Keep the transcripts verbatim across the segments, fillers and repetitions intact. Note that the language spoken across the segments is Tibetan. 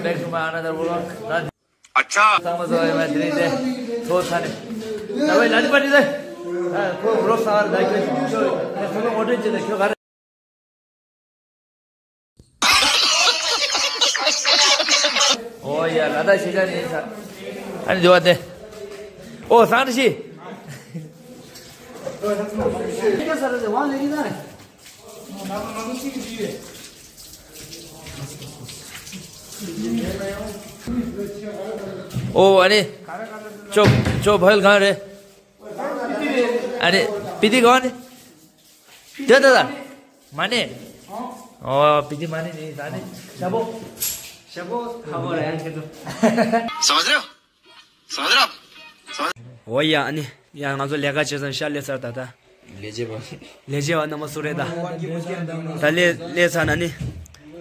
Back to my another vlog. अच्छा। ཚང་མ་བཟོ་ཡོད་མ་དེ་རིང་དེ་ཚོ་ཚ་ནས། ད་བའི་ལ་ནི་པ་ཏི་དེ། ཨ་ཁོ་vlog ས་བར་ད་ཁྱོད་ཁྱོད་ཁྱོད་ཚོ་ངོ་སྤྲོད་བྱེད་དེ་ཁྱོད་ག་རེ། ཨོ་ཡ་ལ་ད་ཤེས་བྱ་ནི་ས། ཨ་ནི་འདི་བ་དེ། ཨོ་སང་ཏི་ཤི། ཨོ་ཨ་ནི། ཅོ་ཅོ་ཕལ་གང་རེད། ཨ་ནི་སྤི་ཏི་གང་ནི། ད་ད་ད། མ་ནི། ཨོ་སྤི་ཏི་མ་ནི་ནི་ད་ནི་ཞབས་པོ། ཞབས་པོ་ཧ་གོ་ར་ཡང་ཁྱེད་ཚོ། समझ रहे हो? समझ रहे हो आप? समझ འོ་ཡ་ཨ་ནི་ཡང་ང་ཚོ་ལས་ཀ་བྱེད་སོང་ཤ་ལས་ཚར་ད་ད། ལས་བྱེད་པ། ལས་བྱེད་པ་རྣམ་པ་སུ་རེད་ད། ད་ལས་ལས་ཚར་ན་ནི།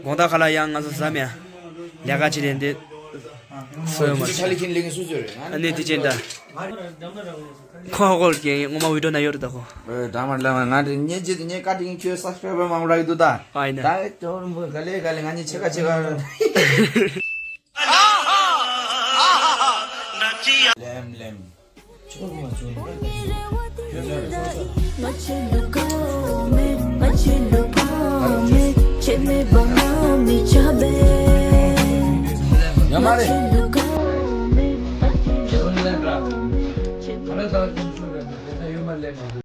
དགོང་དག་ཁ་ལ་ཡང་ང་ཚོ་ཟ་མེད། ལས་ཀ་བྱེད་རན་དེ། སོ་ཡོད་མ་རེད། ཆ་ལི་ཁིན་ལི་ཁིན་སུ་ཟེར་རེད། ཨ་ནི་དེ་ཅན་ད། ཁོ་ཧ་གོ་རྒན་ངོ་མ་བི་ཌིའོ་ན་ཡོད་རེད་ད་ཁོ། ཨེ་ད་མར་ལ་ང་ང་དེ་ཉེ་ཅི་དེ་ཉེ་ཀ་ཏིང་ཁྱོད་སབ་སི་ཀ་རའི་བར་མང་རག་འདུག་ད། ཨ་ཡིན་ན། ད་ཅོར་མོ་ག་ལེ་ག་ལེ་ང་ཉེ་ཆེ་ཀ་ཆེ་ཀ། ལེམ་ལེམ། ཡ་མ་རེད།